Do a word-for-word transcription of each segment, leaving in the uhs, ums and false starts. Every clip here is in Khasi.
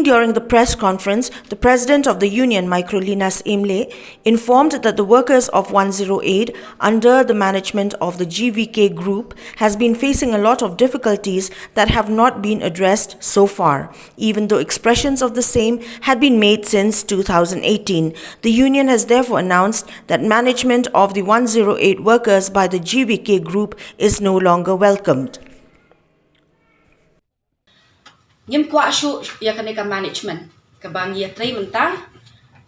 During the press conference, the president of the union, Microlina Syiem Hlei, informed that the workers of one zero eight under the management of the G V K group has been facing a lot of difficulties that have not been addressed so far, even though expressions of the same had been made since two thousand eighteen. The union has therefore announced that management of the one zero eight workers by the G V K group is no longer welcomed. Ngim kwah shuh ïa kane ka management kaba ngi ïatrei mynta.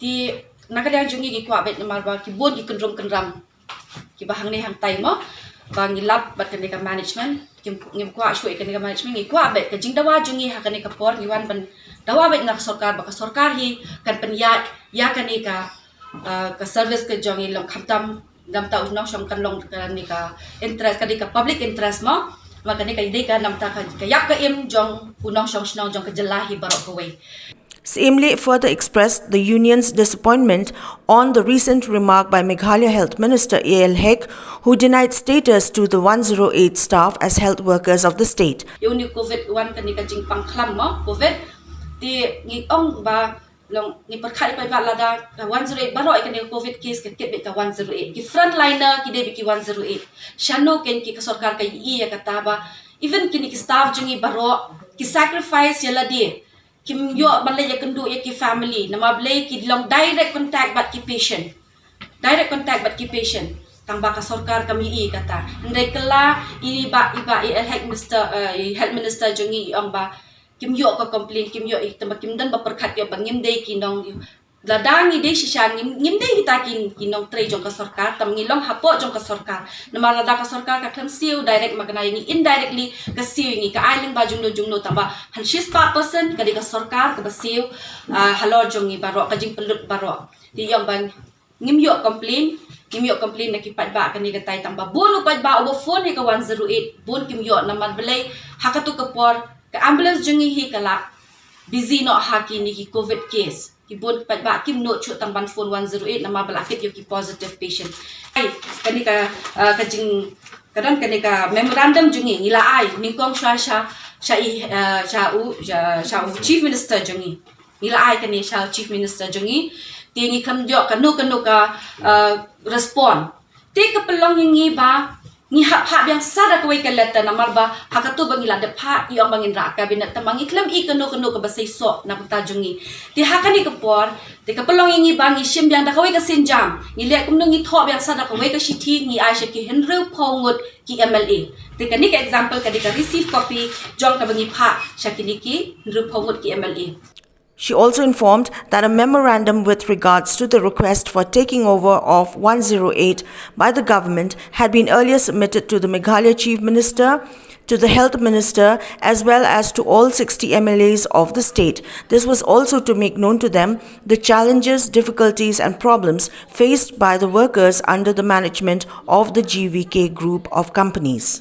Te na ka liang jong ngi ngi kwah beit namar ba ki bun ki kynrum kynram kiba hangne hangtai mo, ba ngi lap bad kane ka management. Ngim, ngim kwah shuh ïa kane ka management, ngi kwah beit ka jingdawa jong ngi ha kane ka por ngi wan ban dawa beit na ka sorkar ba ka sorkar hi kan pynïaid ïa kane ka, uh, ka service ka jong ngi long khamtam namta u nongshong kan long kane ka interest, kane ka public interest mo. Ma kane ka dei ka namta ka, ka ïap ka im jong u nongshong shnong jong ka jylla hi baroh kawei. Syiem Hlei further expressed the union's disappointment on the recent remark by Meghalaya Health Minister A L Hek, who denied status to the one zero eight staff as health workers of the state. Ïa une u covid wan kane ka jingpang khlam mo covid. Te ngi ong ba long ngi pyrkhat ïa paidbah lada ka one zero eight baroh ïa kane ka covid case ka tip beit ka one zero eight. Ki frontliner ki dei beit ki one zero eight. Shano kein ki ka sorkar ka ïohi ïa kata ba even kine ki staff jong ngi baroh ki sacrifice ïa lade, kim ïoh ban leit ïakynduh ïa ki family namar balei ki long direct contact bad ki patient. Direct contact bad ki patient. Tang ba ka sorkar kam ïohi ïa kata. Hynrei kylla i Bah, i Bah A L Hek Minister, uh, i Health Minister jong ngi i ong ba kim ïoh ka complain, kim ïoh i, tang ba kim don ba pyrkhat ïoh ba ngim dei ki nong, lada ngi dei shisha ngim, ngim dei kita ki, ki nongtrei jong ka sorkar, tang ba ngi long hapoh jong ka sorkar. Namar lada ka sorkar ka khlem siew direct ma kane ïa ngi, indirectly ka siew ïa ngi, ka ai lyngba jongno jongno, tang ba hanshi spah percent ka dei ka sorkar kaba siew, ah, halor jong ngi baroh, ka jingpynlut baroh. Te ïa ba ngim ïoh complain, ngim ïoh complain na ki paidbah kane katai, tang ba bun u paidbah uba phone ïa ka one zero eight, bun kim ïoh namar balei ha katu ka por ka ambulance jong ngi hi ka la busy noh ha kine ki covid case. Ki bun paidbah kim nud shuh tang ban phone one zero eight namar ba la kit ïa ki positive patient. Ai, kane ka, ah, ka jing, ka don kane ka memorandum jong ngi ngi la ai nyngkong sha, sha, sha i, ah, sha u, sha, sha u Chief Minister jong ngi. Ngi la ai kane sha u Chief Minister jong ngi. Te ngi khlem ïoh kano kano ka, ah, respond. Te ka pynlong ïa ngi ba ngi hap phah biang sa da kawei ka letter namar ba ha katu ba ngi la dep phah i ong ba ngin rah cabinet, tang ba ngi khlem i kano kano kaba seisoh na bynta jong ngi. Te ha kane ka por te ka pynlong ïa ngi ba ngi shim biang da kawei ka sienjam, ngi leh kumno, ngi thoh biang sa da kawei ka shithi, ngi ai sha ki hynriewphew ngut ki M L A. Te kane ka example ka dei ka receive copy jong kaba ngi phah sha kine ki hynriewphew ngut ki M L A. She also informed that a memorandum with regards to the request for taking over of one zero eight by the government had been earlier submitted to the Meghalaya Chief Minister, to the Health Minister, as well as to all sixty M L As of the state. This was also to make known to them the challenges, difficulties, and problems faced by the workers under the management of the G V K Group of Companies.